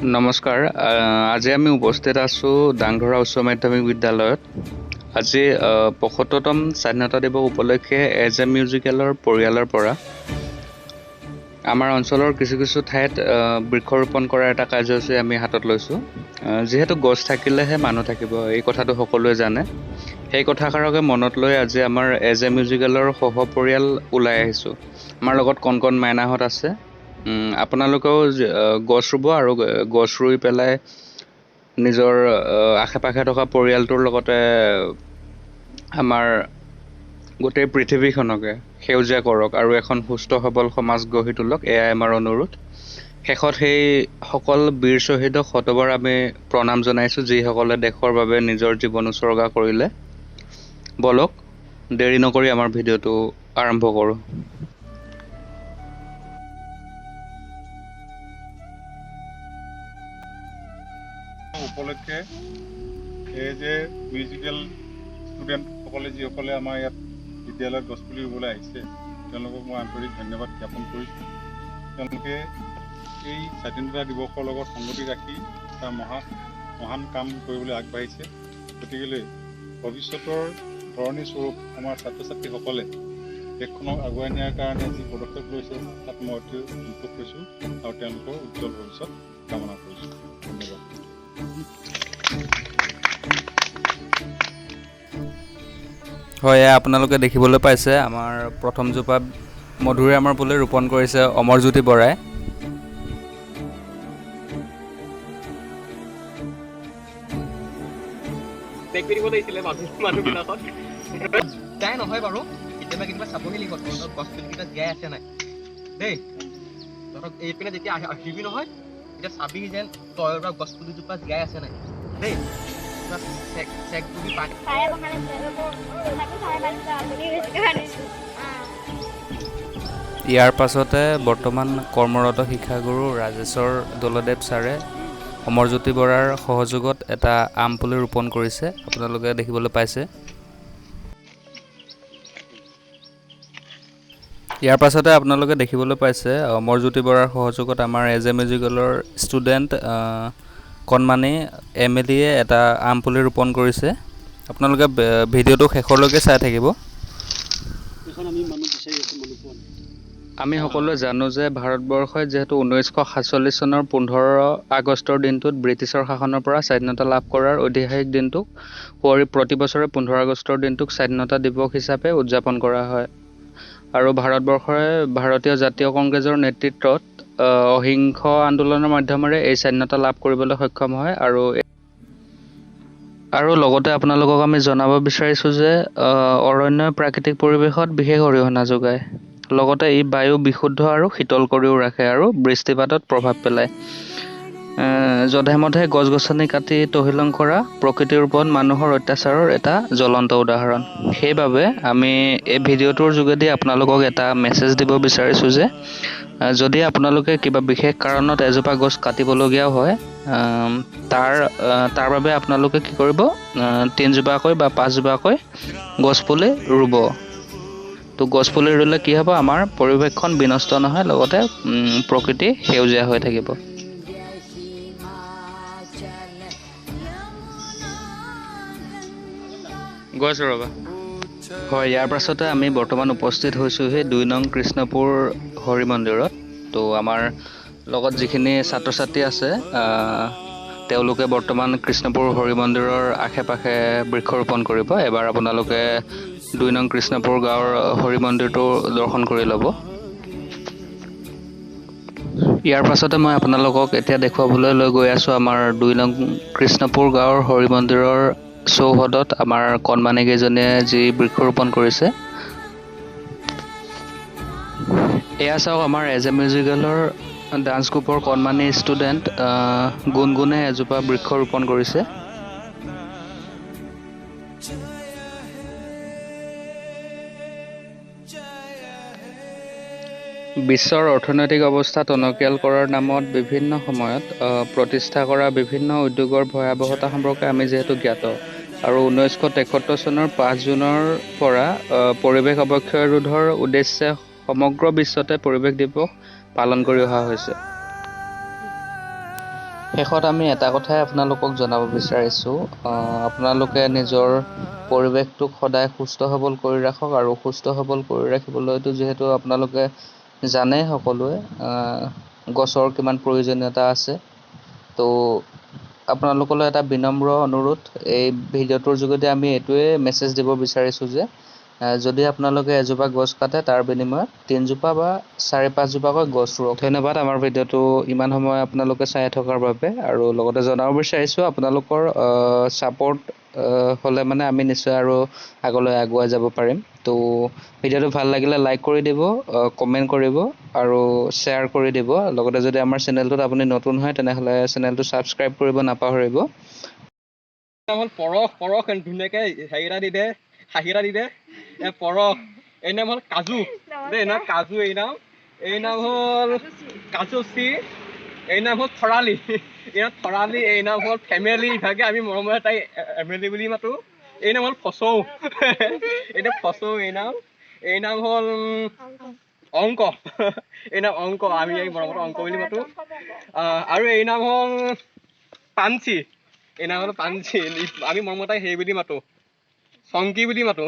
নমস্কাৰ, আজি আমি উপস্থিত আছোঁ দাংধৰা উচ্চ মাধ্যমিক বিদ্যালয়ত। আজি 75তম স্বাধীনতা দিৱস উপলক্ষে এজ এ মিউজিকেলৰ পৰিয়ালৰ পৰা আমাৰ অঞ্চলৰ কিছু কিছু ঠাইত বৃক্ষৰোপণ কৰাৰ এটা কাৰ্যসূচী আমি হাতত লৈছোঁ। যিহেতু গছ থাকিলেহে মানুহ থাকিব, এই কথাটো সকলোৱে জানে। সেই কথাষাৰকে মনত লৈ আজি আমাৰ এজ এ মিউজিকেলৰ সহপৰিয়াল ওলাই আহিছোঁ। আমাৰ লগত কণ কণ মাইনাহঁত আছে। আপোনালোকেও গছ ৰুব আৰু গছ ৰুই পেলাই নিজৰ আশে পাশে থকা পৰিয়ালটোৰ লগতে আমাৰ গোটেই পৃথিৱীখনকে সেউজীয়া কৰক আৰু এখন সুস্থ সবল সমাজ গঢ়ি তোলক, এয়াই আমাৰ অনুৰোধ। শেষত সেই সকল বীৰ শ্বহীদক শতবাৰ আমি প্ৰণাম জনাইছোঁ, যিসকলে দেশৰ বাবে নিজৰ জীৱন উছৰ্গা কৰিলে। ব'লক, দেৰি নকৰি আমাৰ ভিডিঅ'টো আৰম্ভ কৰোঁ। উপলক্ষে এই যে মিউজিকেল ষ্টুডেণ্টসকলে, যিসকলে আমাৰ ইয়াত বিদ্যালয়ত গছপুলি ৰুবলৈ আহিছে, তেওঁলোকক মই আন্তৰিক ধন্যবাদ জ্ঞাপন কৰিছোঁ। তেওঁলোকে এই স্বাধীনতা দিৱসৰ লগত সংগতি ৰাখি এটা মহান কাম কৰিবলৈ আগবাঢ়িছে। গতিকেলৈ ভৱিষ্যতৰ ধৰণী স্বৰূপ আমাৰ ছাত্ৰ ছাত্ৰীসকলে দেশখনক আগুৱাই নিয়াৰ কাৰণে যি পদক্ষেপ লৈছে, তাত মই অতি সন্তোষ হৈছোঁ আৰু তেওঁলোকৰ উজ্জ্বল ভৱিষ্যত কামনা কৰিছোঁ। ধন্যবাদ। হয়, এয়া আপোনালোকে দেখিবলৈ পাইছে, আমাৰ প্ৰথমজোপা মধুৰিআমৰ পুলি ৰোপণ কৰিছে অমৰজ্যোতি বৰাই। বেগ দিব লাগিছিলে মানুহবিলাকত তাই নহয় বাৰু, কেতিয়াবা কেতিয়াবা চাবহি লাগিব তহঁতৰ গছ পুলিকেইটা জীয়াই আছে নাই দেই। তহঁতক এইপিনে যেতিয়া আহিবি নহয়, তেতিয়া চাবি যেন তই ৰোৱা গছ পুলিজোপা জীয়াই আছে নাই দেই। কিবা চেক চেক বুলি পানী ছাৰে বনাইছে, তথাপি ছাৰে মানিছে, আপুনি বেছিকৈ মানিছে। ইয়াৰ পাছতে বৰ্তমান কৰ্মৰত শিক্ষাগুৰু ৰাজেশ্বৰ দৌলদেৱ ছাৰে অমৰজ্যোতি বৰাৰ সহযোগত এটা আম পুলি ৰোপণ কৰিছে, আপোনালোকে দেখিবলৈ পাইছে। ইয়াৰ পাছতে আপোনালোকে দেখিবলৈ পাইছে, অমৰজ্যোতি বৰাৰ সহযোগত আমাৰ এজ এ মিউজিকেলৰ ষ্টুডেণ্ট কণমানি এমিলিয়ে এটা আম পুলি ৰোপণ কৰিছে। আপোনালোকে ভিডিঅ'টো শেষলৈকে চাই থাকিব। এখন আমি মানুহ বিচাৰি আছোঁ, মানুহ পোৱা নাই। আমি সকলোৱে জানো যে ভাৰতবৰ্ষই যিহেতু 1947 চনৰ 15 আগষ্টৰ দিনটোত ব্ৰিটিছৰ শাসনৰ পৰা স্বাধীনতা লাভ কৰাৰ ঐতিহাসিক দিনটোক সুঁৱৰি প্ৰতি বছৰে 15 আগষ্টৰ দিনটোক স্বাধীনতা দিৱস হিচাপে উদযাপন কৰা হয়। আৰু ভাৰতবৰ্ষই ভাৰতীয় জাতীয় কংগ্ৰেছৰ নেতৃত্বত অহিংস আন্দোলনৰ মাধ্যমেৰে এই স্বাধীনতা লাভ কৰিবলৈ সক্ষম হয়। আৰু লগতে আপোনালোকক আমি জনাব বিচাৰিছোঁ যে অৰণ্যই প্ৰাকৃতিক পৰিৱেশত বিশেষ অৰিহণা যোগায়, লগতে ই বায়ু বিশুদ্ধ আৰু শীতল কৰিও ৰাখে আৰু বৃষ্টিপাতত প্ৰভাৱ পেলায়। যধে মধে গছ গছনি কাটি তহিলং কৰা প্ৰকৃতিৰ ওপৰত মানুহৰ অত্যাচাৰৰ এটা জ্বলন্ত উদাহৰণ। সেইবাবে আমি এই ভিডিঅ'টোৰ যোগেদি আপোনালোকক এটা মেছেজ দিব বিচাৰিছোঁ যে যদি আপোনালোকে কিবা বিশেষ কাৰণত এজোপা গছ কাটিবলগীয়াও হয়, তাৰ বাবে আপোনালোকে কি কৰিব, তিনজোপাকৈ বা পাঁচজোপাকৈ গছপুলি ৰুব। গছপুলি ৰুলে কি হ'ব, আমাৰ পৰিৱেশখন বিনষ্ট নহয়, লগতে প্ৰকৃতি সেউজীয়া হৈ থাকিব। গছ ৰ'বা। হয়, ইয়াৰ পাছতে আমি বৰ্তমান উপস্থিত হৈছোঁহি 2 নং কৃষ্ণপুৰ হৰি মন্দিৰত। আমাৰ লগত যিখিনি ছাত্ৰ ছাত্ৰী আছে, তেওঁলোকে বৰ্তমান কৃষ্ণপুৰ হৰি মন্দিৰৰ আশে পাশে বৃক্ষৰোপণ কৰিব। এবাৰ আপোনালোকে 2 নং কৃষ্ণপুৰ গাঁৱৰ হৰি মন্দিৰটো দৰ্শন কৰি ল'ব। ইয়াৰ পাছতে মই আপোনালোকক এতিয়া দেখুৱাবলৈ লৈ গৈ আছোঁ আমাৰ 2 নং কৃষ্ণপুৰ গাঁৱৰ হৰি মন্দিৰৰ চৌহদত আমাৰ কণমানি কেইজনীয়ে যি বৃক্ষৰোপণ কৰিছে। এয়া চাওক, আমাৰ এজ এ মিউজিকেলৰ ডান্স গ্ৰুপৰ কণমানি ষ্টুডেণ্ট গুণগুণে এজোপা বৃক্ষৰোপণ কৰিছে। বিশ্বৰ অৰ্থনৈতিক অৱস্থা টনকিয়াল কৰাৰ নামত বিভিন্ন সময়ত প্ৰতিষ্ঠা কৰা বিভিন্ন উদ্যোগৰ ভয়াৱহতা সম্পৰ্কে আমি যিহেতু জ্ঞাত, আৰু 1973 চনৰ 5 জুনৰ পৰা পৰিৱেশ অৱক্ষয় ৰোধৰ উদ্দেশ্যে সমগ্ৰ বিশ্বতে পৰিৱেশ দিৱস পালন কৰি অহা হৈছে। শেষত আমি এটা কথাই আপোনালোকক জনাব বিচাৰিছোঁ, আপোনালোকে নিজৰ পৰিৱেশটোক সদায় সুস্থ সবল কৰি ৰাখক। আৰু সুস্থ সবল কৰি ৰাখিবলৈতো যিহেতু আপোনালোকে জানে সকলোৱে গছৰ কিমান প্ৰয়োজনীয়তা আছে, তো আপোনালোকলৈ এটা বিনম্ৰ অনুৰোধ, এই ভিডিঅ'টোৰ যোগেদি আমি এইটোৱে মেছেজ দিব বিচাৰিছোঁ যে যদি আপোনালোকে এজোপা গছ কাটে, তাৰ বিনিময়ত তিনিজোপা বা চাৰি পাঁচজোপাকৈ গছ ৰুৱক। ধন্যবাদ আমাৰ ভিডিঅ'টো ইমান সময় আপোনালোকে চাই থকাৰ বাবে। আৰু লগতে জনাব বিচাৰিছোঁ, আপোনালোকৰ ছাপৰ্ট হ'লে মানে আমি নিশ্চয় আৰু আগলৈ আগুৱাই যাব পাৰিম। তো ভিডিঅ'টো ভাল লাগিলে লাইক কৰি দিব, কমেণ্ট কৰিব আৰু শ্বেয়াৰ কৰি দিব। লগতে যদি আমাৰ চেনেলটোত আপুনি নতুন হয়, তেনেহ'লে চেনেলটো ছাবস্ক্ৰাইব কৰিব নাপাহৰিব। নাম হ'ল পৰশ। পৰশ, ধুনীয়াকে হেৰি এটা দি দে, হাঁহি এটা দি দে। এ পৰশ। এই নাম হ'ল কাজু দেই, নাম কাজু। এই নাম হ'ল কাজু চি। এই নাম হ'ল থৰালি, এই নাম থৰালি। এই নাম হ'ল ফেমিলি, ইভাগে আমি মৰমেৰে তাই এমেলি বুলি মাতো। এই নাম হ'ল ফচৌ, এইটো ফচৌ। এই নাম হ'ল অংক, এই নাম অংক, আমি এই মৰমত অংক বুলি মাতো। আৰু এই নাম হ'ল পাঞ্চি, এই নাম হ'ল পাঞ্চি, আমি মৰমত তাই হেৰি বুলি মাতো, চংকি বুলি মাতো।